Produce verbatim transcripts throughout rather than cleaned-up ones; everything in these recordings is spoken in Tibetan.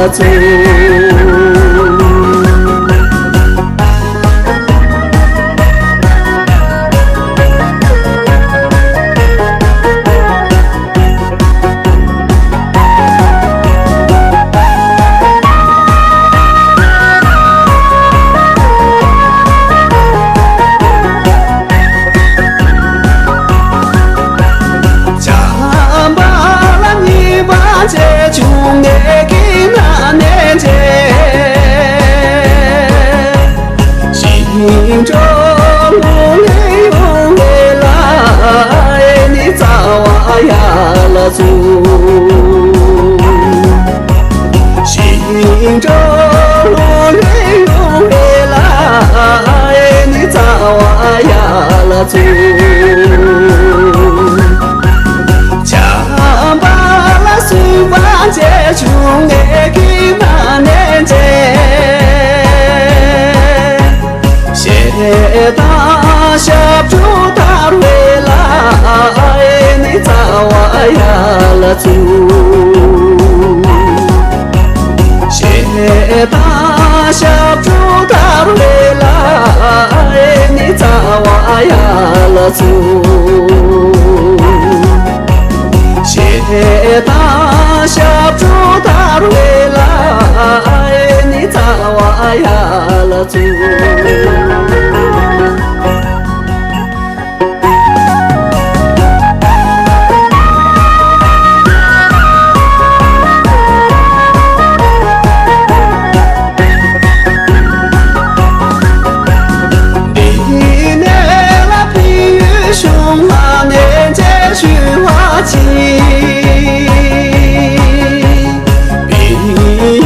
ཚུགས། བྱམས་པ་ལ་སྙིང་པ་རྗེ་ཆུང་ངེད་ཀྱི་ན་ནས་མཇལ། ཞིང་འབྲོག་ལུང་ལས་ཡོང་བའི་ལ་ཨེ་ནི་རྩ་བ་ཡར་ལ་ཚུགས། ཞིང་འབྲོག་ལུང་ལས་ཡོང་བའི་ལ་ཨེ་ནི་རྩ་བ་ཡར་ལ་ཚུགས། བྱམས་པ་ལ་སུན་པ་རྗེ་ཆུང་ངེད་ཀྱི་ན་ནས་མཇལ། ཞེ་སྡང་ཞབས་བྲོ་དར་བའི་ལ་ཨེ་ནི་རྩ་བ་ཡར་ལ་ཚུགས། ཞེ་སྡང་ཞབས་བྲོ་དར་བའི་ལ་ཨེ་ནི་རྩ་བ་ཡར་ལ་ཚུགས། ཞེ་སྡང་ཞབས་བྲོ་དར་བའི་ལ་ཨེ་ནི་རྩ་བ་ཡར་ལ་ཚུགས། འདི་ནས་ལ་ཕན་ཡོན་གཞུང་ལ་ནན་ཆེ་ཞུ་བ་ཅིག་བལ་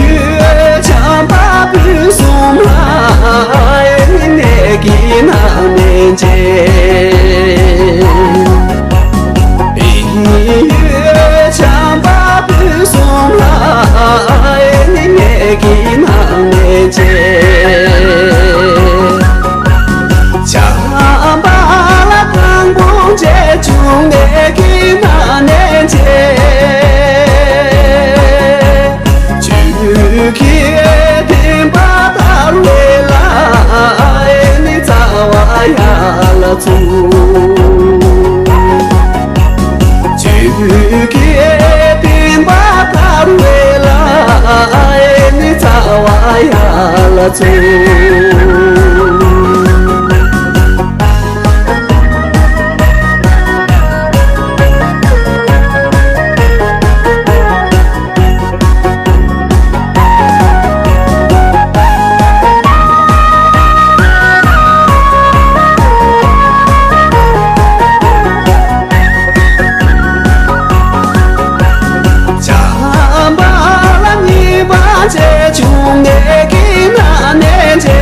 ཡུལ་བྱམས་པ་སྤུན་གསུམ་ལ་ཨེ་ནི་ངེད་ཀྱི་ན་ནས་མཇལ། བལ་ཡུལ་བྱམས་པ་སྤུན་གསུམ་ལ་ཨེ་ནི་ངེད་ཀྱི་ན་ནས་མཇལ། བྱམས་པ་ལ་དང་པོ་མཇལ་བྱུང་ངེད་ཀྱི་ན་ནས་མཇལ། ཆོས་ཀྱི་བསྟན་པ་དར་བའི་ལ་ཨེ་ནི་རྩ་བ་ཡར་ལ་ཚུགས། ཆོས་ཀྱི་བསྟན་པ་དར་བའི་ལ་ཨེ་ནི་རྩ་བ་ཡར་ལ་ཚུགས། བྱམས་པ་ལ་སྙིང་པ་རྗེ་ཆུང་ངེད་ཀྱི་ན་ནས་མཇལ།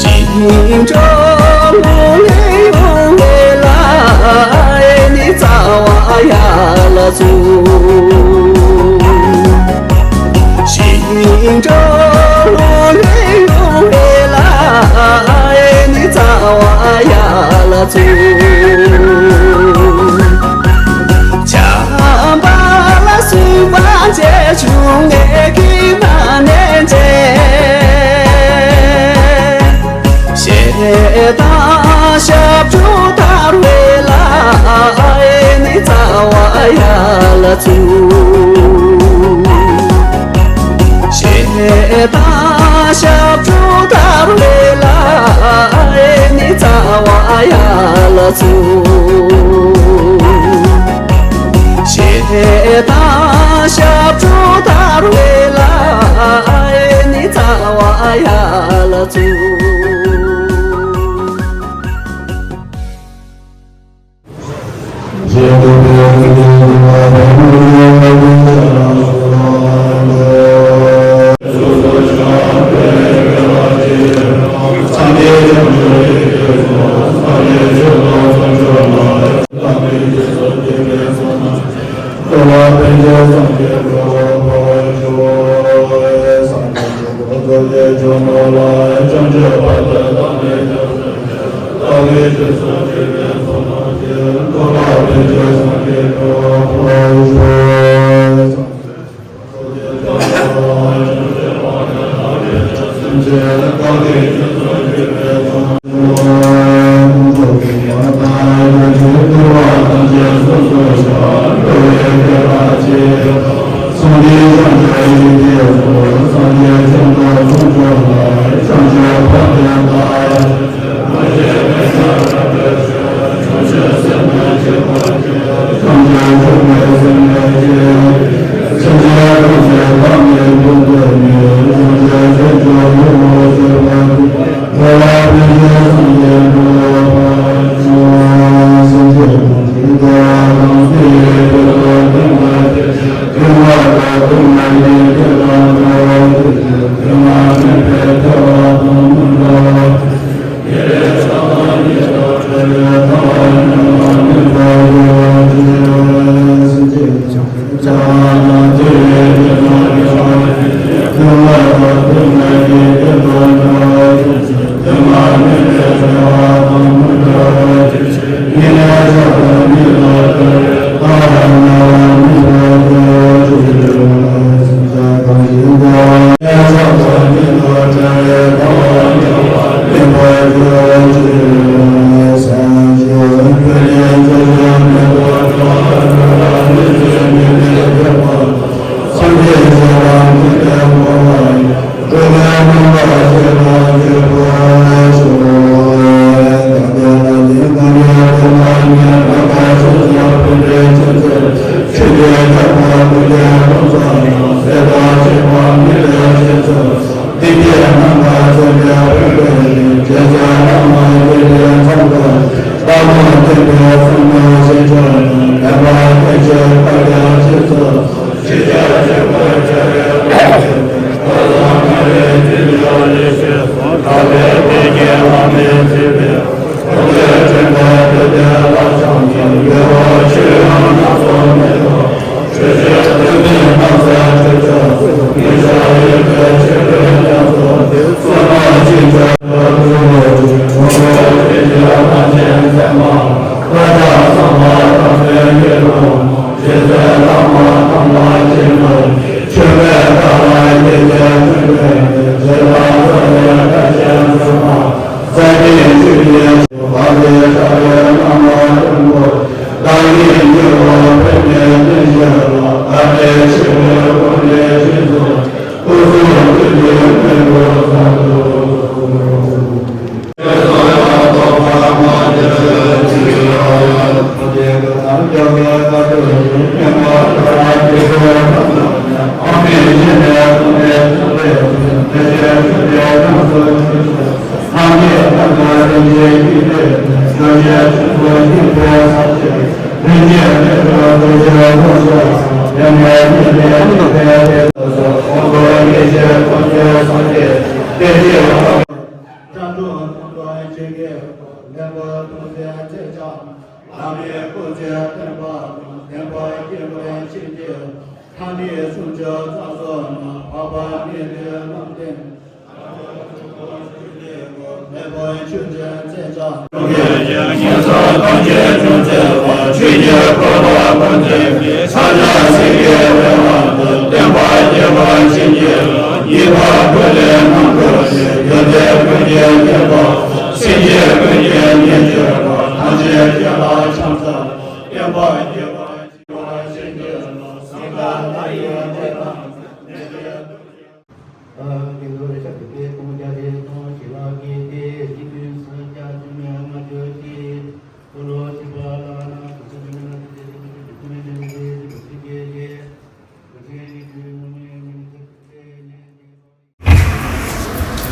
ཞིང་འབྲོག་ལུང་ལས་ཡོང་བའི་ལ་ཨེ་ནི་རྩ་བ་ཡར་ལ་ཚུགས། ཞིང་འབྲོག་ལུང་ལས་ཡོང་བའི་ལ་ཨེ་ནི་རྩ་བ་ཡར་ལ་ཚུགས། བྱམས་པ་ལ་སུན་པ་རྗེ་ཆུང་ངེད་ཀྱི་ན་ནས་མཇལ། ཞེ་སྡང་ཞབས་བྲོ་དར་བའི་ལ་ཨེ་ནི་རྩ་བ་ཡར་ལ་ཚུགས། ཞེ་སྡང་ཞབས་བྲོ་དར་བའི་ལ་ཨེ་ནི་རྩ་བ་ཡར་ལ་ཚུགས། ཞེ་སྡང་ཞབས་བྲོ་དར་བའི་ལ་ཨེ་ནི་རྩ་བ་ཡར་ལ་ཚུགས། སངས་རྒྱས་བྱང་ཆུབ་ཡེ་ཤེས་སྐུ། སངས་རྒྱས་བྱང་ཆུབ་ལྷུན་གྱིས་གྲུབ་པ། བྱང་ཆུབ་འཕགས་པའི་མཐའ།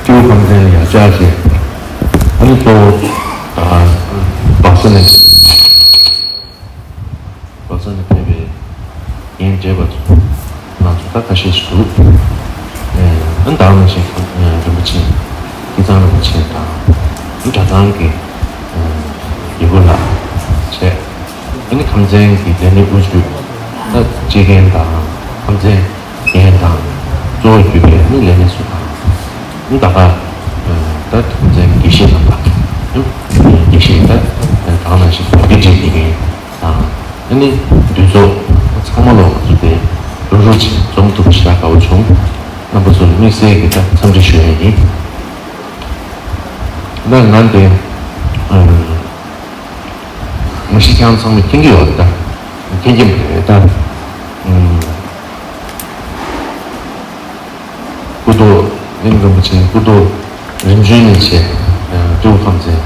ཏེའུ་ཁམས་ཚན་ཡར་བཅར་ཞིག་ཨ་ནི་གཙོ་བོ་ཨ་སྦག་ས་ནས། སྦག་ས་ནས་ཕེབས་པའི་ངས་འབྲེལ་བ་ཚོ་ང་ཚོ་ད་ཁ་ཤས་ཤིག་འདུག་ཨ་ནི་ད་ག་ནང་བཞིན་རིན་པོ་ཆེ་སྐལ་བཟང་རིན་པོ་ཆེ་དང་། ཨ་ནི་གྲྭ་ཚང་གི་ཨ་ཡི་གུ་ལགས་བྱས། ཨ་ནི་ཁམས་ཚན་གྱི་ལས་སྣེ་དབུ་ཁྲིད་ད་སྤྱི་རྒན་དང་ཁམས་ཚན་རྒན་དང་གཙོ་བོ་གྱུར་པའི་ཨ་ནི་ལས་སྣེ་ཚོ་དང་། ཨ་ནི་ད་ག་ད་ཁམས་ཚན་དགེ་བཤེས་རྣམ་པ། ཨ་ནི་དགེ་བཤེས་ད་ད་ག་ནང་བཞིན་དགེ་ཁྲིད་དགེ་རྒན་དང་། ཨ་ནི་འདུས་ཚོགས་ཚང་མ་ལོ་ང་ཚོ་དེ་རུབ་རུབ་ཅིག་འཛོམས་ཐུབ་པ་ཞེ་དྲག་དགའ་བོ་བྱུང་། རྣམ་པ་ཚོར་དམིགས་བསལ་གྱི་ད་འཚམས་འདྲི་ཞུ་ཡ་ཡིན། ད་ང་འདི་ཨ་མ་གཞི་ཁྱེད་རང་ཚང་མས་མཁྱེན་གྱི་ཡོད་རེད་ད། མཁྱེན་གྱི་མ་རེད་ད། ཨུམ། རིན་པོ་ཆེ་སྐུ་ཐོག་རིམ་བྱོན་ནས་བྱས། སྤྲེའུ་ཁམས་ཚན་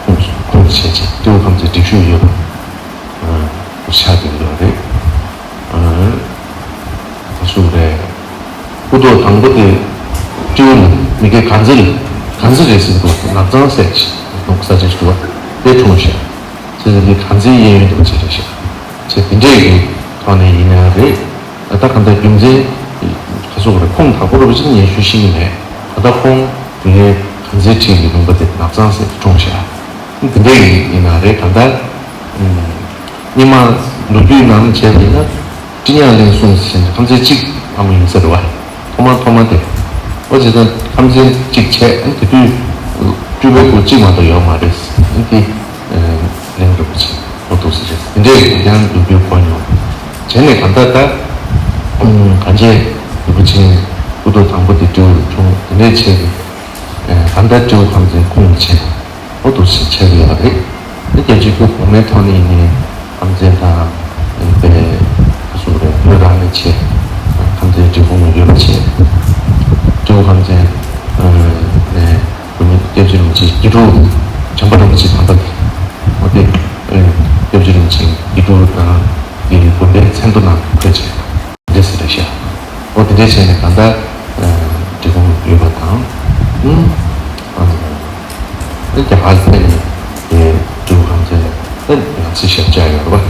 ཁོངས་ཁོངས་བྱས་བྱས་སྤྲེའུ་ཁམས་ཚན་སྒྲིག་ཞུགས་ཡོད་པ་ཆགས་ཀྱི་ཡོད་རེད། ཨ་ཞུ་རེད། སྐུ་ཐོག་དང་པོ་དེ་སྤྲེའུ་ལ་མི་དགེ་གང་ཚེ་ལ་གང་ཚེ་རེད་ཟེར་འདུག་ནགས་ཚང་ཟེར་ཅིག་འདུག་ས་ཆ་ཞིག་འདུག་པ་དེ་འཁྲུངས་ཤག་ཟེར་ཏེ་གང་ཚེ་གཡས་གཡོན་དུ་བྱེད་རེད་ཤག་ཅེས་དེ་འདྲས་ཀྱི་ཐོག་ནས་ཡིན་ན་རེད། ད་གང་ལྟར་རྒྱུ་མཚན་ག་སོགས་རེད་ཁུངས་དག་པོ་རུ་ཅིག་ངས་ཞུ་ཤེས་ཀྱི་མེད། ད་ལྟ་ཁོང་མི་དགེ་གང་ཚེ་ཁྲིད་ཀྱི་ལུང་པ་དེ་ནགས་ཚང་ཟེར་འཁྲུངས་ཤག་དེ་འདྲས་ཡིན་ན་རེད་གང་ལྟར། སྔོན་མ་ལོ་རྒྱུས་ནང་བྱས་པ་ཡིན་ན། སྤྲིན་ཡག་གླིང་གསུམ་ཟེར་ནས་ཁམས་ཚན་གཅིག་ཨ་མ་ཡིན་ས་རེད་བ། ཐོག་མ་ཐོག་མ་དེ། ཨོ་ཇི་ལྟར་ཁམས་ཚན་གཅིག་བྱས་ཨ་དེ་དུས། སྤྲུལ་པའི་སྐུ་གཅིག་མ་གཏོགས་ཡོད་མ་རེད། ཨ་དེ། གླིང་རིན་པོ་ཆེ་ཨོ་ཐུག་ས་རེད་དེ་འདྲས་ཀྱང་ལོ་རྒྱུས་གོ་མྱོང་། བྱས་ནས་གང་ལྟར་ད། གངས་ཅན་རིན་པོ་ཆེ་སྐུ་ཐོག་དང་པོ་དེ་སྤྲེའུ་ལ་འཁྲུངས་དེ་འདྲས་བྱས་ཏེ། གང་ལྟར་སྤྲེའུ་ཁམས་ཚན་ཁུངས་ཆེ། ཨོ་ཐུག་ས་ཆགས་ཀྱི་ཡོད་རེད། དེ་རྒྱལ་སྤྱིའི་སྐུ་གོང་མའི་ཐོག་ནས་ཡིན་ནའི་ཨམ་ཆེན་དང་པའི་སུ་རེད་བོད་རང་ནས་ཆེ། ཁམས་ཚན་འབྲས་སྤུངས་ཡོད་པ་ཆེ། སྤྲེའུ་ཁམས་ཚན་ནས་བུད་མེད་སྐྱབས་རྗེ་རིན་པོ་ཆེ་དགེ་ཕྲུག་བྱམས་པ་རིན་པོ་ཆེ་དམ་པ་དེ། ཨོ་དེ་སྐྱབས་རྗེ་རིན་པོ་ཆེ་དགེ་ཕྲུག་དང་དགེ་བའི་དགོན་པའི་མཚན་ཐོ་ནང་འཁོད་ཆེ། འདྲ་ཟེར་རེད་ཤག་ཨོ་དེ་འདྲས་བྱས་ནས་གང་ལྟར་འབྲས་སྤུངས་ཡོད་པ་དང་། ཨ་རྒྱ་གར་ཕེབས་ནས་དེ་སྤྲེའུ་ཁམས་ཚན་དེ་ཡང་སྲིད་ཞབས་བཅགས་ཡོད་རེད་པ། ཡང་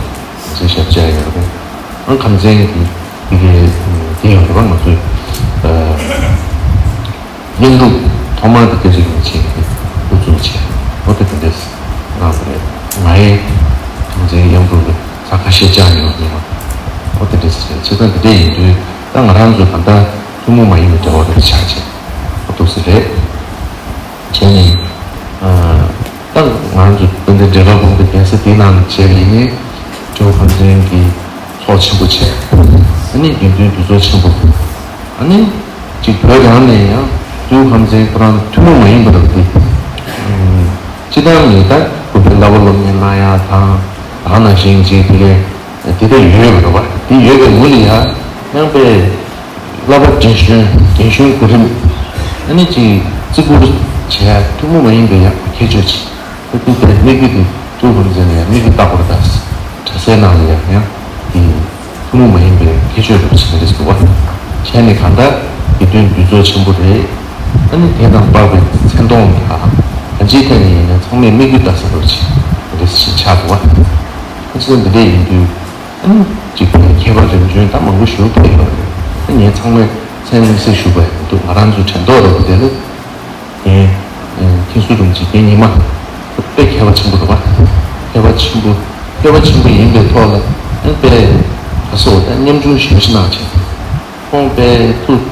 སྲིད་ཞབས་བཅགས་ཡོད་རེད། ཨ་ཁམས་ཚན་གྱི་དེ་གའི་དེ་ཡོད་རེད་པ་ང་ཚོས། བསྙེན་སྒྲུབ་ཐོག་མར་དེ་སྐད་ཆ་ཡོང་ཆེད་དེ་འགོ་འཛུགས་བྱས། ཨོ་དེ་དེ་འདྲས་གནང་བ་རེད། ང་ཡི་ཁམས་ཚན་དབྱངས་སྒྲུབ་ལ་ས་ཁ་ཤས་བཅག་ཡོད་ཉེ་མ། ཨོ་དེ་འདྲས་བྱས་བྱས་ཙང་དེ་འདྲས་ཡིན་དུས་ད་ང་རང་ཚོ་ད་ལྟ་ཐུན་མོང་མ་ཡིན་པའི་འབྲེལ་བ་རེད་ཆགས་བྱས། ཨོ་ཐུག་ས་རེད། བྱས་ནས། ད་ང་ཚོ་དཔལ་ལྡན་འབྲས་དཀར་དགོན་པའི་གདན་ས་འདི་ནང་ལ་བྱས་པ་ཡིན་ནའི་སྤྲེའུ་ཁམས་ཚན་གྱི་ཚོགས་ཆེན་པོ་བྱས། ཨ་ནི་དགེ་འདུན་འདུས་ཚོགས་ཆེན་པོ། ཨ་ནི་གཅིག་བོད་རང་ནས་ཡང་སྤྲེའུ་ཁམས་ཚན་ཁོ་རང་ཐུན་མོང་མ་ཡིན་པ་རེད་དེ། སྤྱི་བཏང་ནས་ད་དགོན་པའི་བསླབ་པ་སློབ་གཉེར་གནང་ཡག་དང་ད་ག་ནང་བཞིན་གཅིག་དེ་གའི་དེ་འདྲ་ཡོད་པ་རེད་པ། དེ་ཡོད་པའི་ངོས་ལ་ཡང་ཡང་པའི་བསླབ་པ་རྒན་གཞོན་རྒན་གཞོན་གོ་རིམ། ཨ་ནི་ཅིག་བརྩི་བཀུར་བྱེད་ཡ་ཐུན་མོང་མ་ཡིན་པའི་ཡག་པོ་ཁྱད་ཆོས་ཅིག་ཨ་ཏི་པའི་དམིགས་ཡུལ་དེ་སྤྲེའུ་ཁམས་ཚན་ལ་ཡང་དམིགས་ཡུལ་བཏགས་པ་རེད་ད། གྲྭ་སའི་ནང་ལ་ཡང་ཡང་དེ་ཐུན་མོང་མ་ཡིན་པའི་ཁྱད་ཆོས་རེད་པ་ཞིག་རེད་འདུག་བ། བྱས་ནས་གང་ལྟར་དགེ་འདུན་འདུས་ཚོགས་ཆེན་པོ་རེད། ཨ་ནི་དེ་དང་འཕགས་པའི་མཚན་མཐོང་དང་གང་ཅིའི་ཐད་ནས་ཡིན་ན་ཚང་མས་དམིགས་ཡུལ་བཏགས་ས་རེད་པ་ཞིག་རེད་ཞིག་ཆགས་འདུག་བ། ཨ་ཅི་འདི་འདྲས་ཡིན་དུས། ཨ་ནི་གཅིག་པའི་མཁས་པ་རིམ་བྱོན་ད་མང་པོ་ཞིག་ཕེབས་ཡོད་རེད། ཨ་ངས་ཚང་མས་མཚན་མི་གསལ་ཞུ་བ་ཡང་མི་འདུག་ང་རང་ཚོའི་དྲན་ཐོག་རེད་པ་དེ་ནི། ངས་མཁན་ཟུར་རིན་པོ་ཆེ་རྒན་ཉི་མ་དཔེ་མཁས་པ་ཆེན་པོ་རེད་པ། མཁས་པ་ཆེན་པོ་མཁས་པ་ཆེན་པོ་ཡིན་པའི་ཐོག་ལ་ཨ་ནི་དཔེ་ག་སོགས་ད་ཉམ་ཆུང་ཞེ་པོ་ཞིག་གནང་བྱས། ཁོང་དཔེ་ཐུགས་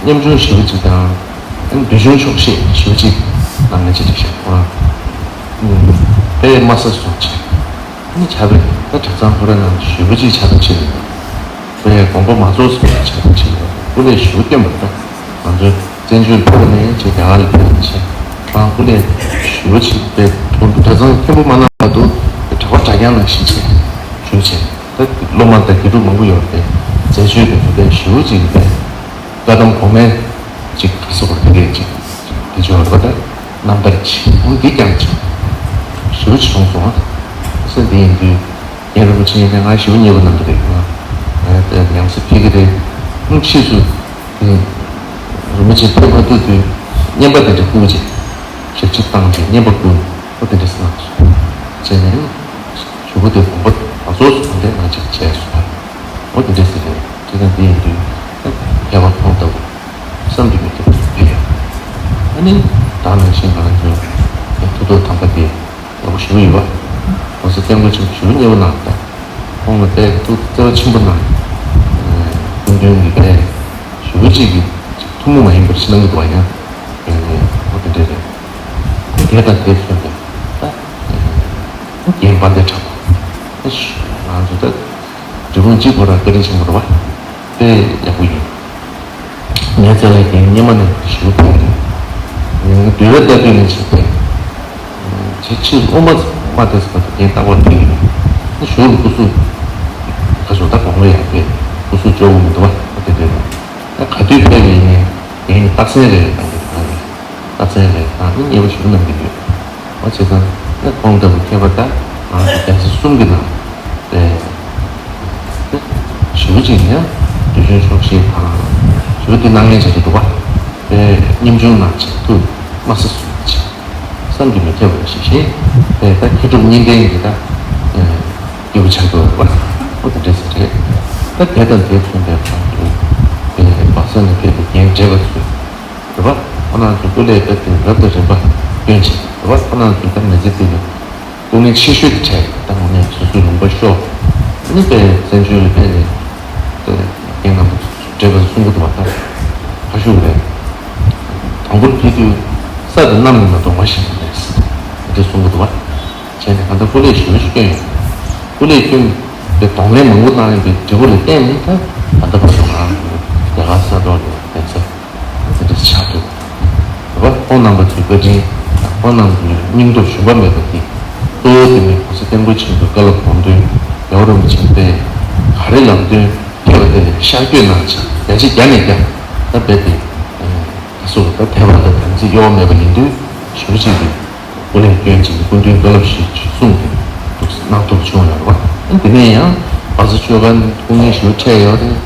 ཉམ་ཆུང་ཞེ་པོ་ཅིག་དང་ཨ་ནི་འདོད་ཆུང་ཆོག་ཤེས་ཞེ་པོ་ཅིག་གནང་མཁན་ཅིག་རེད་ཤག་ཁོ་རང་དཔེ་དམའ་ས་སོང་བྱས། ནི་ཆབ་རེད་ད་གྲྭ་ཚང་ཁོ་ར་ནང་ཞེ་པོ་ཅིག་ཆབ་རེ་ཆེ་རེད། ཁོ་ཡང་དགོངས་པ་མ་རྫོགས་སོང་ཆབ་རེ་ཆེ་རེད། སྐུ་ལས་ཞེ་པོ་བསྐྱོན་པ་རེད་ད། ང་ཚོའི་བཙན་བྱོལ་ཕེབས་ནས་ཆེ་རྒྱ་གར་ལ་ཕེབས་ནས་ཆེ། ཁོ་རང་སྐུ་ལས་ཞེ་པོ་ཆེ་དེ་གྲྭ་ཚང་མཁན་པོ་མ་གནང་བར་དུ་གྲྭ་པ་གྲྭ་རྐྱང་ནང་བཞིན་ཆེ། ཞེ་པོ་ཆེ། ད་སློབ་མ་དང་དགེ་ཕྲུག་མང་པོ་ཡོད་རེད། མཛད་སྤྱོད་དེ་ཁོ་ལས་ཞེ་པོ་ཅིག་རེད། བཀའ་གདམས་གོང་མའི་ཅིག་ག་སོགས་དེ་གས་ཅིག་དེ་ཆོག་རེད་པ། ད་རྣམ་ཐར་ཆེ་ཁོང་འདི་ཀྱང་ཅིག་ཞེ་པོ་ཅིག་བྱུང་སོང་ཨ། སེམས་འདི་ཡིན་དུས་རྒན་རིན་པོ་ཆེ་ཡིན་ན་ང་ཞེ་པོ་མཉེས་པོ་གནང་གི་རེད། ང་ཡང་སེ་ཕེབས་ཀྱི་རེད། ཁོང་ཕྱིས་སུ་རིན་པོ་ཆེ་ཕེབས་མ་ཐུབ་དུས་བསྙེན་པ་དེ་འདྲ་བསྐུར་རྗེས་ཞབས་ཕྱི་བཏང་རྗེས་བསྙེན་པ་བསྐུར་ཨོ་དེ་འདྲ་སེ་གནང་སོང་བྱས་ནས། ཞུ་བ་དེ་དགོངས་པ་མ་རྫོགས་སུ་གང་དྲན་གནང་ཅིག་བྱས་སོ། འོ་དེ་འདྲས་ཟེར་ནས་ཅི་ཙམ་དེ་ཡིན་དུས་མཁས་པ་ཁོང་ལྟ་བུ་བསམ་གྱིས་མི་ཁྱབ་པ་ཞིག་ཕེབས་ཡོད། ཨ་ནི་ད་ནང་བཞིན་ང་རང་ཚོའི་མཐུ་སྟོབས་དམ་པ་དེ་ཡག་པོ་ཞེ་པོ་ཡོད་པ། ང་ཚོ་བསྟན་སྒོ་ཆེན་པོ་ཞེ་པོ་མཉེས་པོ་གནང་ད། ཁོང་ལ་དཔེ་ཐུགས་བརྩེ་བ་ཆེན་པོ་གནང་། སྐུ་མདུན་གྱི་དཔེ་ཞེ་པོ་ཅིག་གི་ཐུན་མོང་མ་ཡིན་པར་ཞིག་གནང་གི་འདུག་བ་ཡང་། འོ་དེ་འདྲས་རེད། དེ་དང་དེ་མཚོན་པའི་ད། རྒན་དཔལ་ལྡན་གྲགས་པ། ང་ཚོ་ད་འབྲས་སྤུངས་གཅིག་པོ་ར་བཀའ་དྲིན་ཆེན་པོ་རེད་བ། དཔེ་ཡག་པོ་ཡིན། ངའི་རྩ་བའི་རྒན་སྔོན་མ་ནས་ཞུ་ཐུབ་རེད། ངའི་འདུལ་བའི་ལྟ་དུས་ནས་བྱས་ཏེ། ཇི་ཕྱིར་དབུ་མ་མ་དེ་ཟེར་བ་དང་རྒན་རྟག་པར་ཕེབས་ཡོད། ཞུ་རུ་སྐུ་གཟུགས་ཁ་སོ་ད་གོང་ལ་ཡག་པས་སྐུ་གཟུགས་སྐྱོ་བོ་མི་འདུག་བ་དེ་འདྲ་རེད། ད་ག་དུས་ཕེབས་ཡིན་ནའི་རྒན་ཡིན་ རྟགས་མཚན་རེ་རེ་དང་གི་དང་རེད། རྟགས་མཚན་རེ་དང་ནི་མཉེས་པོ་ཞུ་གནང་གི་ཡོད། འོ་བྱས་ཙང་ནི་ཁོང་ལྟ་བུ་མཁས་པ་དག་ང་ཚོ་གདན་ས་གསུམ་གྱི་ནང་དེ་ཞེ་པོ་ཅིག་ཡང་དུས་ཆེན་ཤོག་ཤེས་དང་ཞེ་པོ་དེ་གནང་མཁན་བྱེད་ཀྱི་འདུག་བ། དེ་ཉམ་ཆུང་ནང་བྱེད་ཐུབ་མ་ས་སུ་ཅིག་བསམ་གྱིས་མི་ཁྱབ་པ་ཞིག་ཤེས། དེ་ད་མཁས་གྲུབ་གཉིས་ལྡན་གྱི་ད་སྐྱེས་བུ་ཆགས་འགྲོ་བ་རེད་བ། འོ་དེ་འདྲས་ཟེར་རེད། ད་དེ་དང་དེ་མཚུངས་པའི་བར་དུ་དེ་བག་ས་ནས་ཕེབས་པའི་རྒན་བགྲེས་པ་ཚོས་རེད་བ། ཁོ་རང་ཚོ་སྐུ་ལས་བཏབ་སྟེ་རབ་དང་རིམ་པ་སྐྱོན་བྱས་རེད་བ། ཁོ་རང་ཚོ་ད་མི་ཚེ་འདི་ལ་སྐུ་ངལ་ཆེ་ཤོས་དེ་འཕྲད་ཡོད། ད་དངོས་གནས་སོ་སོའི་ལུང་པ་ཤོར། ཨ་ནི་དཔེ་བཙན་བྱོལ་ལ་ཕེབས་ནས་དེ་རྒན་རྣམ་པ་བགྲེས་པ་གསུང་གི་འདུག་བ། ད་ཁ་ཤུག་རེད། དང་པོར་ཕེབས་དུས་ས་དེ་གནམ་ནས་མ་གཏོང་བ་ཞིག་རེད་དེ་གསུང་གི་འདུག་བ། བྱས་ནས་ད་ལྟ་སྐུ་ལས་ཞེ་པོ་ཞིག་བསྐྱོན་ཡོད། སྐུ་ལས་བསྐྱོན་པའི་གདོང་ལེན་མང་པོ་གནང་ཡོད་པའི་འབྲས་བུ་ལ་བརྟེན་ནས་ད་ད་ལྟ་བར་དུ་ང་རང་ཚོ་རྒྱ་གར་ས་ཐོག་ལ་གདན་ས་དེ་འདྲ་ཆགས་འདུག་བ། ཁོང་རྣམ་པ་ཚོའི་བཀའ་དྲིན་དང་ཁོང་རྣམ་ཚོའི་སྙིང་སྟོབས་ཞུམ་པ་མེད་པ་དེ་གཙོ་བོ་དེ་ནི་༸གོང་ས་༸སྐྱབས་མགོན་ཆེན་པོའི་བཀའ་སློབ་དགོངས་དོན་རྒྱལ་བ་རིན་པོ་ཆེ་དེ་ག་རེ་ལམ་སྟོན་ཕེབས་པ་དེ་ལ་ཤར་བསྐྱོད་གནང་ཅིང་བརྒྱ་ཆ་བརྒྱ་ནས་བརྒྱ་ད་རྦད་དེ་ད་གཟོད་ད་ཐལ་བ་དང་དམ་ཚིག་གཡོ་བ་མེད་པ་ཡིན་དུས་ཞེ་པོ་ཅིག་གི་སྐུ་ལས་བསྐྱོན་ཅིང་སྐུ་མདུན་བཀའ་སློབ་ཞིག་གསུངས་ཏེ་འདུག་གནང་ཐུབ་བྱུང་ཡོད་རེད་བ། དེ་ནས་ཡང་བག་ཚ་ཆོས་སྒར་སྐུ་ངལ་ཞེ་པོ་འཕྲད་ཡོད་རེད།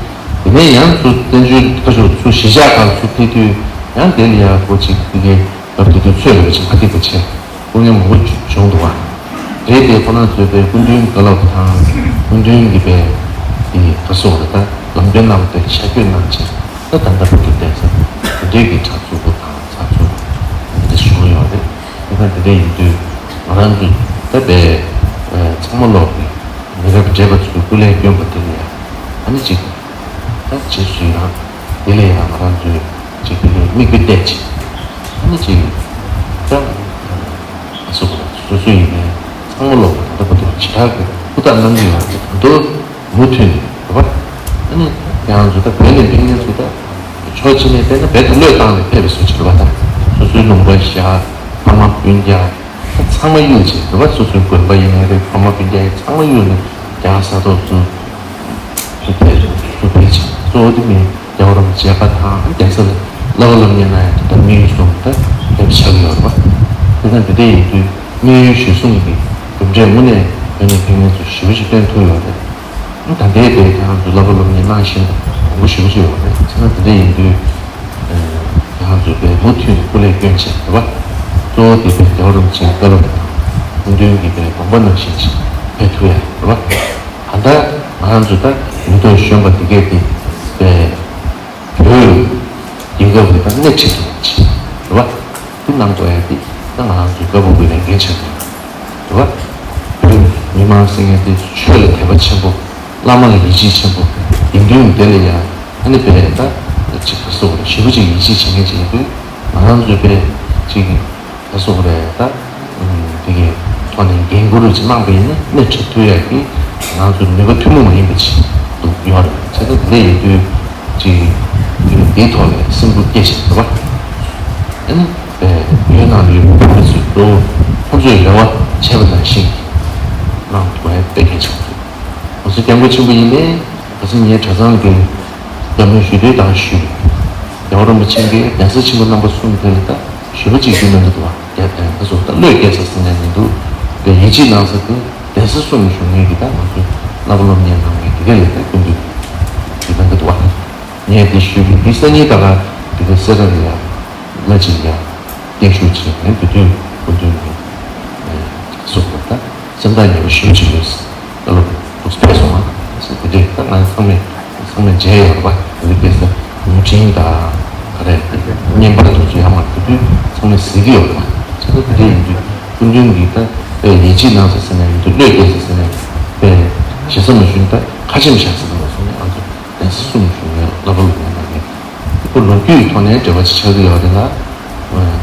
དེ་ནས་ཡང་ཚུར་བཙན་བྱོལ་ཁ་ཕྱོགས་ཚུར་གཞིས་ཆགས་ཁག་ཚུར་ཕེབས་དུས་ཡང་དེ་ལ་ཡང་སྒོ་གཅིག་དེ་གའི་སྐབས་དེ་དུས་ཚོད་རེ་བ་ཅིག་མ་ཐིག་པ་བྱས་སྐུ་ངལ་མང་པོ་བྱུང་འདུག་བ། རེད་དེ་ཁོ་རང་ཚོས་པའི་སྐུ་མདུན་བཀའ་སློབ་དང་སྐུ་མདུན་གྱི་པའི་དེ་ག་སོགས་རེད་ད་ལམ་སྟོན་གནང་བ་དེ་ཤར་བསྐྱོད་གནང་བྱས་ད་ད་ལྟ་བར་དུ་བསྡད་ས་དེ་འདྲའི་གི་གྲྭ་ཚུགས་པོ་དང་ཚགས་ཚུད་པོ་དེ་འདྲ་བྱུང་ཡོད་རེད། དེ་ཁ་དེ་འདྲ་ཡིན་དུས་ང་རང་ཚོས་ད་པའི་ཚང་མ་ལོག་གི་མི་རབས་བགྲེས་པ་ཚོའི་སྐུ་ལས་བསྐྱོན་པ་དེ་ལ་ཡང་ཨ་ནི་གཅིག་ད་རྗེས་སུ་ཡང་དེ་ལས་ཡང་ང་རང་ཚོས་གཅིག་དེ་ལས་མིག་དཔེ་བལྟས་ཅིག་ཨ་ནི་གཅིག་ད་ང་ཚོ་སོ་སོ་ཡིན་ནའི་ཚང་མ་ལོག་གི་ད་ལྟ་བར་དུ་ཇི་ལྟར་གི་ཧུར་ཐག་གནང་གི་ཡོད་རེད། ད་དུང་མུ་མཐུད་ནས་རེད་པ། ཨ་ནི་ཁྱེད་རང་ཚོ་ད་བོད་ནས་ཕེབས་མཁན་ཚོ་ད་ཕྱོགས་གཅིག་ནས་བལྟས་ན་བོད་དུ་བློས་བཏང་ནས་ཕེབས་པའི་བཟོ་ཅིག་རེད་པ། ད་སོ་སོའི་ལུང་པ་བཞག་ཕ་མ་སྤུན་ཀྱག་ད་ཚང་མ་གཡུག་བྱས་རེད་པ། སོ་སོའི་དགོན་པ་ཡིན་ནའི་རེད། ཕ་མ་སྤུན་ཀྱག་ཡིན་ཚང་མ་གཡུག་ནས་རྒྱ་གར་ས་ཐོག་ཚུར་ཕེབས་ཕེབས་ཚུར་ཕེབས་བྱས་གཙོ་བོ་དེ་ནི་རྒྱལ་བ་རིན་པོ་ཆེ་མཇལ་ཁ་དང་གདན་ས་ལ་བསླབ་པ་སློབ་གཉེར་གནང་ཡག་དེ་ལྟར་དམིགས་ཡུལ་བཟུང་ད་ཕེབས་ཆགས་ཀྱི་ཡོད་རེད་པ། དེ་ཙང་དེ་འདྲ་ཡིན་དུས་དམིགས་ཡུལ་གཞིར་བཟུང་གི་གྲུབ་འབྲས་དངོས་གནས་བོད་ནས་ཕེབས་མཁན་ཚོ་ཞེ་པོ་ཅིག་བསྟན་ཐུབ་ཡོད་རེད། ད་ལྟའི་དེ་ཁྱེད་རང་ཚོས་བསླབ་པ་སློབ་གཉེར་གནང་བཞིན་དུ་མང་པོ་ཞེ་པོ་ཅིག་ཡོད་རེད། བྱས་ན་དེ་འདྲ་ཡིན་དུས་ཁྱེད་རང་ཚོས་དཔེ་མུ་མཐུད་ནས་སྐུ་ལས་བསྐྱོན་བྱས་རེད་པ། གཙོ་བོ་དེ་དཔེ་རྒྱལ་བ་རིན་པོ་ཆེའི་བཀའ་སློབ་དང་སྐུ་མདུན་གྱི་དཔེ་དགོངས་པ་ནང་བཞིན་ཞིག་ཕེབས་ཐུབ་ཡ་རེད་པ། ད་ལྟ་ང་རང་ཚོ་ད་མི་ཐོག་གཞོན་པ་དེ་གས་དེ་དཔེ་བོད་རྒྱལ་ཁབ་ཀྱི་ད་སྣེ་ཁྲིད་མཁན་ཅིག་རེད་པ། དེ་གནང་དགོས་ཡ་དེ་ད་ང་རང་ཚོའི་བཀའ་བབས་ཀྱི་ལས་འགན་ཆགས་ཀྱི་ཡོད་རེད་པ། བོད་མི་མང་ཟེར་མཁན་དེ་ཆོས་ལ་དད་པ་ཆེན་པོ་བླ་མ་ལ་ཡིད་ཆེས་ཆེན་པོ་དགེ་འདུན་དེ་ལ་ཡ་ཨ་ནི་དཔེ་ད་ཅིག་ག་སོགས་རེད་ཞེ་པོ་ཅིག་ཡིད་ཆེས་བྱེད་མཁན་ཅིག་ཡིན་དུས་ང་རང་ཚོའི་དཔེ་ཅིག་ག་སོགས་རེད་ད། དེ་གའི་ཐོག་ནས་འགན་འཁུར་ཅིག་གནང་པ་ཡིན་ན་སྣེ་ཁྲིད་ཐུབ་ཡག་གི་ང་ཚོ་ནུས་པ་ཐུན་མོང་མ་ཡིན་པ་ཅིག་འདུག་ཡོད་རེད། བྱས་ཙང་དེ་འདྲ་ཡིན་དུས་ཅིག་དེ་གའི་འདིའི་ཐོག་ནས་སེམས་འགུལ་སྐྱེ་བཞིན་འདུག་བ། ཨ་ནི་བོད་ནང་ལ་ཡོད་པའི་བོད་མི་ཚོས་གཙོ་བོ་ཁོང་ཚོས་རེ་བ་བྱས་པ་ནང་བཞིན་གནང་ཐུབ་པ་དཔེ་གལ་ཆེན་པོ་འདུག་ང་ཚོ་སྐྱབས་མགོན་ཆེན་པོ་ཡིན་ནའི་ག་ཚོད་ངའི་གྲྭ་ཚང་གི་བཀའ་མོལ་ཞུ་དུས་དང་ཞུས། རྒྱལ་བ་རིན་པོ་ཆེ་གིས་གདན་ས་ཆེན་པོ་རྣམ་པ་གསུམ་དེ་ལ་ད་ཞེ་པོ་ཅིག་རྒྱུས་མེད་འདུག་བ། རྒྱ་དེ་ཚོ་ད་བློས་སྐྱེས་ས་ཟེར་ནས་མི་འདུག་དེ་ཡིད་ཆེས་གནང་ས་དེ་གདན་ས་གསུམ་བཞུགས་མཁན་གྱི་ད་ང་ཚོ་བསླབ་པ་སློབ་གཉེར་གནང་མཁན་དེ་ག་ལས་ད་སྐུ་མདུན་གྱི་གདན་འདུག་བ། ངས་དེ་ཞུས་པའི་འདི་སང་ཉིན་ད་ག་དེ་ག་སེ་ར་ལ་ཡ་ལ་ཅིག་ཡ་སྐད་ཞུ་བྱེད་མཁན་དེ་དུས་སྐུ་མདུན་གྱི་གསུང་བ་ད་སེམས་ཐག་ཉེ་པོ་ཞེ་པོ་ཅིག་ཡོད། ད་ལོ་འདུག་ཕེབས་སོང་ང་། དེ་འདྲས་ད་ང་ཚང་མས་ཚང་མས་མཇལ་ཡོད་རེད་པ། དེ་འདྲས་སྐད་ཆ་ཡུན་ཕྲན་དང་ག་རེ་བརྙན་པར་དུ་ཚོ་ཡང་མ་ཐུབ་དུས་ཚང་མས་གཟིགས་ཀྱི་ཡོད་རེད་པ། བྱས་ཙང་དེ་འདྲས་ཡིན་དུས་སྐུ་མདུན་གྱིས་ད་དཔེ་ཡིད་ཆེས་གནང་ཟེར་ཟེར་ནས་མི་འདུག་བློས་བཀལ་ཟེར་ཟེར་ནས་དཔེ་ཞེ་ས་མ་ཞུས་ན་ད་ཁ་ཆེམས་བཞག་ཟེར་གི་མ་སོང་ནས་ང་ཚོ་གདན་ས་གསུམ་བཞུགས་མཁན་བསླབ་པ་སློབ་གཉེར་གནང་མཁན་ཁོ་ལོ་རྒྱུས་ཀྱི་ཐོག་ནས་འབྲེལ་བ་ཅིག་ཆགས་ཀྱི་ཡོད་རེད་ལ།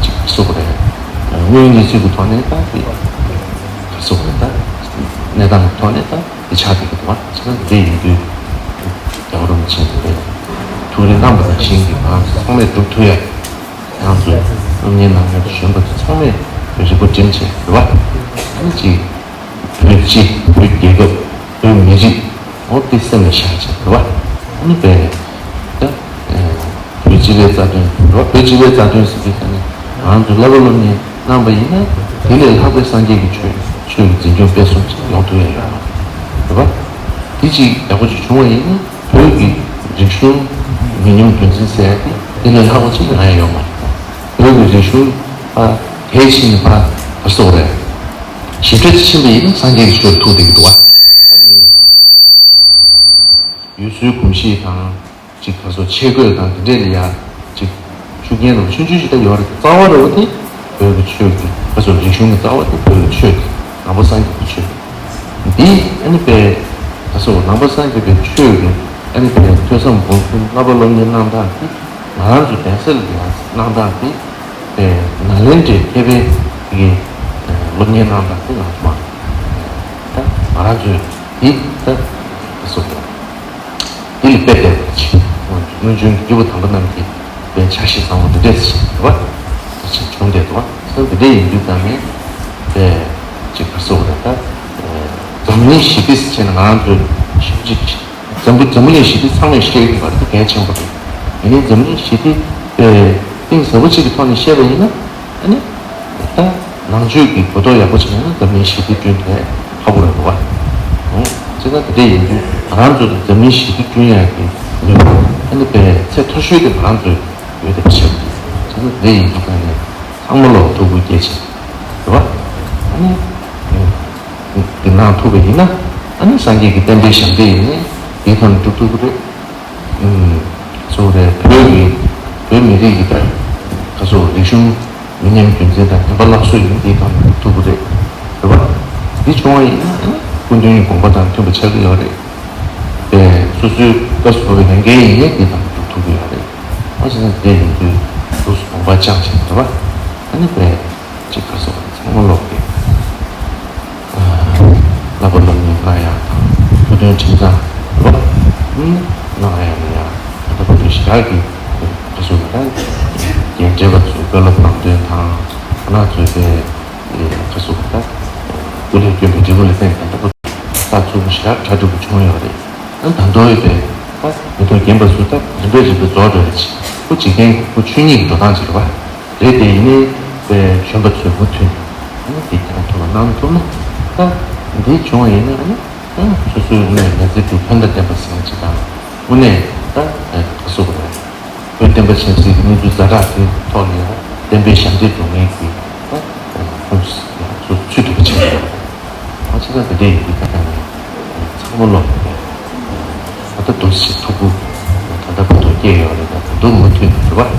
ཅིག་ག་སོགས་རེད། དངོས་ཡོད་གནས་ཚུལ་གྱི་ཐོག་ནས་ད་དེ་ག་སོགས་རེད་ད། གནས་སྟངས་ཀྱི་ཐོག་ནས་ད་དེ་ཆགས་བསྡད་ཀྱི་འདུག་བ། བྱས་ན་འདི་འདྲ་ཡིན་དུས་རྒྱལ་བ་རིན་པོ་ཆེ་ལ་ཐུགས་རེ་གནང་བ་ནང་བཞིན་གྱི་ང་ཚོ་ཚང་མས་སྒྲུབ་ཐུབ་ཡ། ང་ཚོ་སློབ་གཉེར་གནང་མཁན་གཞོན་པ་ཚོ་ཚང་མས་རེ་བ་བསྒྲིམས་བྱས་རེད་བ། ཨ་ནི་ཅིག་བོད་སྤྱི་བོད་རྒྱལ་ཁབ་བོད་མི་རིགས་འོ་དེ་སེམས་ལ་བཞག་བྱས་རེད་བ། ཨ་ནི་དཔེ་ད་བོད་ སྤྱི་པའི་རྩ་དོན་རོ། བོད་སྤྱི་པའི་རྩ་དོན་ཟེར་དུས་ཙ་ནས་ང་རང་ཚོ་བསླབ་པ་སློབ་གཉེར་གནང་པ་ཡིན་ན། དེ་ལས་ལྷག་པའི་སངས་རྒྱས་ཀྱི་ཆོས་ཆོས་ཀྱི་འཛིན་སྐྱོང་སྤེལ་གསུམ་ཅིག་ཡོང་ཐུབ་ཡ་ཡོད་མ་རེད་པ། དེ་ཅིག་ཡག་པོ་ཅིག་བྱུང་བ་ཡིན་ན། བོད་ཀྱི་རིག་གཞུང་མི་ཉམས་རྒྱུན་འཛིན་ཟེར་ཡ་དེ་དེ་ལས་ལྷག་པ་ཅིག་ཡོང་ཡ་ཡོད་མ་རེད། བོད་ཀྱི་རིག་གཞུང་ཕར་གལ་ཆེ་ནས་ཕར་ག་སོགས་རེད། ཞིབ་ཕྲ་ཅིག་ཕྱིན་པ་ཡིན་ན་སངས་རྒྱས་ཀྱི་ཆོས་ཐུག་བསྡད་ཀྱི་འདུག་བ། ཡུལ་སྲོལ་གོམས་གཤིས་དང་། ཅིག་ཁ་སོ་ཆས་གོས་དང་དེ་འདྲས་ལ་ཡ་ཅིག་ཤུགས་རྐྱེན་རུ་ཆུང་ཆུང་ཞིག་ད་ཡོད་རེད། རྩ་བ་རུ་དེ་བོད་ཀྱི་ཆོས་ཀྱི་ཁ་སོ་རིག་གཞུང་གི་རྩ་བ་དེ་བོད་ཀྱི་ཆོས་དེ་ནང་པ་སངས་རྒྱས་ཀྱི་ཆོས་འདི་ཨ་ནི་པའི་ཁ་སོ་ནང་པ་སངས་རྒྱས་པའི་ཆོས་ཀྱི་ཨ་ནི་པའི་ཐོས་བསམ་སྒོམ་གསུམ་བསླབ་པ་སློབ་གཉེར་གནང་སྟངས་དེ་ང་རང་ཚོ་གདན་ས་ལ་ཡ་གནང་སྟངས་དེ་པའི་ནཱ་ལེནྡྲའི་མཁས་པའི་དེ་གི་སློབ་གཉེར་གནང་སྟངས་དེ་ང་ཚོ་མ་ད་ང་རང་ཚོས་དེ་ད་ཁ་སོ་དེ། འདི་ལ་དཔེ་བལྟས་པ་ཅིག་སྔོན་བྱོན་གྱི་སྐྱེས་བུ་དམ་པ་རྣམས་ཀྱི་དཔེ་ཕྱག་བཞེས་བཟང་པོ་འདི་འདྲས་ཞིག་རེད་བ། དེ་ཕྱིན་བྱུང་བསྡད་འདུག་བ། སོ་འདི་འདྲས་ཡིན་དུས་ཙང་ནས་དཔེ་ཅིག་ག་སོགས་རེད་ད། འཛམ་གླིང་ཞི་བདེ་ཟེར་བྱས་ནས་ང་རང་ཚོས་ཞིབ་ཅིག་འཛམ་བུ་འཛམ་བུ་གླིང་ཞི་བདེ་ཚང་མས་ཤེས་ཀྱི་ཡོད་པ་འདི་གལ་ཆེན་པོ་རེད། ཡིན་ནའི་འཛམ་གླིང་ཞི་བདེ་དཔེ་གཏིང་ཟབ་པོ་ཅིག་གི་ཐོག་ནས་བཤད་པ་ཡིན་ན། ཨ་ནི། ད་ནང་ཆོས་ཀྱི་གོ་རྟོགས་ཡག་པོ་བྱས་ན་འཛམ་གླིང་ཞི་བདེ་བསྐྲུན་ཐུབ་ཁག་པོ་རེད་འདུག་བ། ཨོ། བྱས་ཙང་དེ་འདྲ་ཡིན་དུས་ང་རང་ཚོ་འཛམ་གླིང་ཞི་བདེ་བསྐྲུན་ཡག་གི་ནུས་པ་ཨ་ནི་དཔེ་ཚད་མཐོ་ཤོས་དེ་ང་རང་ཚོ་ཡོད་བསྡད་པ་ཆགས་ཀྱི། བྱས་ཙང་དེ་འདྲ་ཡིན་དུས་ད་ནི་ཚང་མ་ལོག་ཐུགས་ཁུར་བསྐྱེད་བྱས་རེད་བ། ཨ་ནི། འདི་གནང་ཐུབ་པ་ཡིན་ན་ཨ་ནི་སངས་རྒྱས་ཀྱི་བསྟན་པའི་ཞབས་འདེགས་ཡིན་ནའི་འདིའི་ཐོག་ནས་སྒྲུབ་ཐུབ་ཀྱི་རེད། ཨུམ། སོ་རེད། བོད་ཀྱི་བོད་མི་རིགས་ཀྱི་ད་ཁ་སོ་རིག་གཞུང་མི་ཉམས་རྒྱུན་འཛིན་དང་བདེན་པ་སླར་གསོ་ཡིན་འདིའི་ཐོག་ནས་ཐུབ་ཀྱི་རེད། རེད་བ། འདི་བྱུང་བ་ཡིན་ན་ཨ་ནི་སྐུ་མདུན་གྱི་དགོངས་པ་དང་མཐུན་པ་ཆགས་ཀྱི་ཡོད་རེད། པས་སོ་སོའི་སྐབས་སུ་བབས་པའི་ལས་འགན་ཡིན་ནའི་འདིའི་ཐོག་ནས་སྒྲུབ་ཐུབ་ཀྱི་ཡོད་རེད། ཨ་ཅེ་ན་དེ་ཡིན་དུས་འདུག་སུ་དགོངས་པ་བཅངས་བྱས་རེད་བ། ཨ་ནི་པས། ཅིག་ག་སོགས་ཚང་མ་ལོག་གི་བསླབ་པ་སློབ་གཉེར་གནང་ཡག་དང་ཐུགས་མཐུན་ཁྲིམས་གཙང་རོགས་གནང་ཡག་ལ་ཡང་ད་ལྟ་བར་དུ་ཞེ་དྲག་གི་ག་སོགས་ད་རྒན་གྲས་པ་ཚོའི་བཀའ་སློབ་ལམ་སྟོན་དང་ཁོ་ན་ཚོས་པའི་ག་སོགས་ད་སྐུ་ལས་བསྐྱོན་པའི་འབྲས་བུ་ལ་བརྟེན་ད་ལྟ་བར་དུ་ད་ཚོགས་ཞེ་དྲག་གྲ་སྒྲིག་པ་བྱུང་ཡོད་རེད། ད་ད་མདོ་ཡོད་པའི་ད་མི་ཐོག་རྒན་པ་ཚོ་ད་རིམ་པས་རིམ་པས་རྫོགས་འགྲོ་རེད། ཁོ་འཇིག་རྟེན་ཁོ་ཆོས་ཉིད་ཀྱི་འགྲོ་སྟངས་ཅིག་རེད་བ། རེད་དེ་ཡིན་ནའི་དཔེ་གཞོན་པ་ཚོས་མུ་མཐུད་ནས་ཨ་ནི་འདི་ཀྱང་ཐུབ་པ་གནང་ཐུབ་ན། ད་འདི་བྱུང་བ་ཡིན་ན་ཨ་ནི་ད་སོ་སོའི་དངོས་གནས་མི་ཚེ་འདི་ཕན་དང་ལྡན་པ་ཟེར་ཅིག་དང་དངོས་གནས་ད་ག་སོགས་རེད། བོད་བསྟན་པ་ཆབ་སྲིད་ཀྱི་གནས་ཚུལ་ཛ་དྲག་དེ་ཐོག་ནས་བསྟན་པའི་ཞབས་འདེགས་སྒྲུབ་མཁན་གྱི་ད་ཁོང་ཚོ་ཚུད་ཐུབ་པ་བྱེད་དགོས། ཨ་ཅེ་ད་དེ་འདྲ་ཡིན་དུས་ད་ལྟ་ནས་ཚང་མ་ལོག་ད་ལྟ་འདུག་སེ་ཐུགས་ཁུར་ད་ལྟ་བར་དུ་སྐྱེས་ཡོད་རེད། ད་ད་དུང་མུ་མཐུད་ནས་རེད་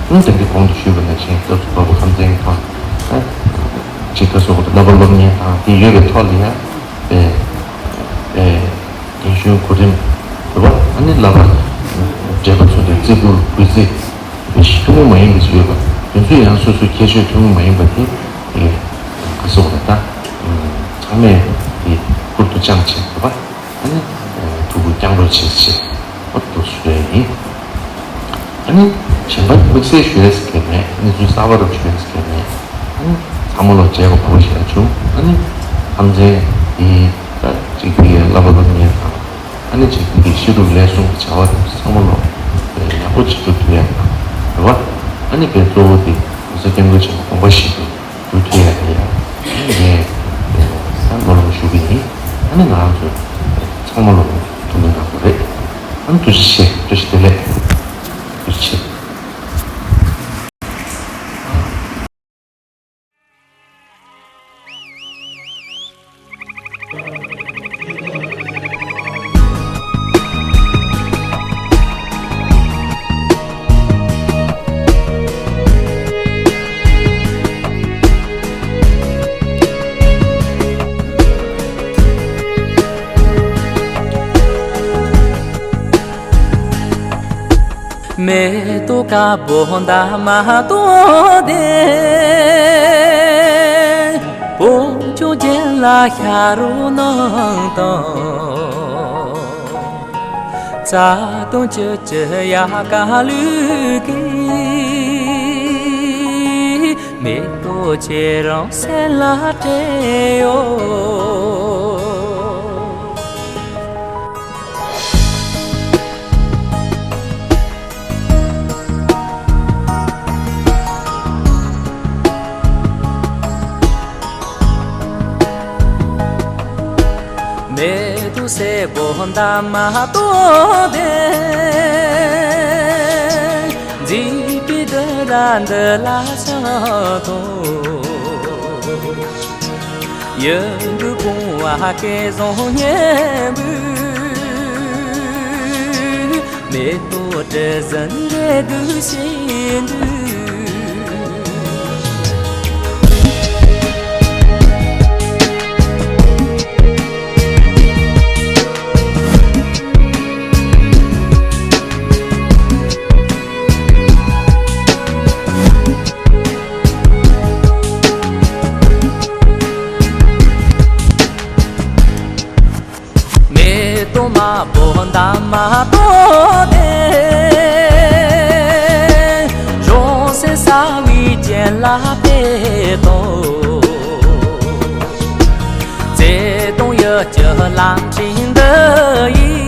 བ། ཨང་དེ་འདྲའི་གོང་དུ་ཞུས་པ་ནང་བཞིན་སྐབས་སུ་བབས་པ་ཁམས་ཚན་གྱི་ཐོག་ནས་ད་ཅིག་ད་སོགས་ཀྱི་བསླབ་པ་སློབ་གཉེར་དང་དེ་ཡོད་པའི་ཐོག་ལ་ཡང་དཔེ་དཔེ་རྒན་གཞོན་གོ་རིམ་རེད་བ། ཨ་ནི་བསླབ་པ་འབྲེལ་པ་ཚོ་དེ་བརྩི་བཀུར་གུས་བརྩི་ཐུན་མོང་མ་ཡིན་པ་ཞིག་ཡོད་པ་དེ་ཚོས་ཡང་སོ་སོའི་ཁྱད་ཆོས་ཐུན་མོང་མ་ཡིན་པ་དེ་དེ་ག་སོགས་རེད་ད། ཚང་མས་དེ་ཁུར་དུ་བཅངས་བྱས་རེད་བ། ཨ་ནི་ཐུགས་ཁུར་བཅངས་རོགས་བྱེད་ཅེས་འོ་འདུག་ཞུ་ཡ་ཡིན། ཨ་ནི་གཞན་པ་དམིགས་བསལ་ཞུ་ཡས་གལ་མེད། གནས་ཚུལ་གསར་པ་རུ་ཞུ་ཡས་གལ་མེད། ཨ་ནི་ཚང་མ་ལོ་མཇལ་བ་དགའ་པོ་ཞེ་དྲག་བྱུང་། ཨ་ནི་ཁམས་ཚན་འདི་ད་གཅིག་གི་བསླབ་པ་སློབ་གཉེར་དང་ཨ་ནི་གཅིག་གི་ཤེས་རབ་ལས་གསུམ་གྱི་བྱ་བ་དེ་ཚང་མ་ལོ་ཡག་པོ་ཅིག་སྒྲུབ་ཐུབ་ཡ་དང་རེད་བ། ཨ་ནི་དཔེ་གཙོ་བོ་དེ་གོང་ས་སྐྱབས་མགོན་ཆེན་པོ་དགོངས་པ་བཞེས་ཏེ། གུས་ཐུགས་ཡ་ཡ། ངས་ད་སྨོན་ལམ་ཞུ་གི་ཡིན། ཨ་ནི་ང་རང་ཚོ་ཚང་མ་ལོ་ཐུགས་སྨོན་གནང་དགོས་རེད། ཨ་ནི་ཐུགས་རྗེ་ཆེ། བཀྲ་ཤིས་བདེ་ལེགས། ཐུགས་རྗེ་ཆེ། མེ་ཏོག་དཀར་པོ་འདབ་མ་སྟོང་ལྡན། བོད་ལྗོངས་རྒྱན་ལ་ཤར་རོ་གནང་དང་། རྩ་དང་བཅུད་ཀྱི་ཡལ་ག་ལུས་ཀྱི། མེ་ཏོག་ཁྱེད་རང་སེམས་ལ་སྤྲད་ཡོད། སྲས་པོ་འདབ་མ་སྟོད་དེ། མཛེས་པའི་སྡུག་ར་འདི་ལ་ཕྱག་འཚལ་ལོ། ཡིད་འགུག་བུང་བ་སྐལ་བཟང་སྙན་པོས། མེ་ཏོག་དྲི་བཞིན་རེ་ཞིག་འདུག། མེ་ཏོག་དམར་པོ་འདབ་མ་སྟོད་དེ། གཞུང་སྲིད་གསལ་བའི་རྒྱན་ལ་ཕེབས་དང་། བརྩེ་དུང་ཡིད་ཀྱི་ལམ་ཁྲིད་འདི་ཡིས།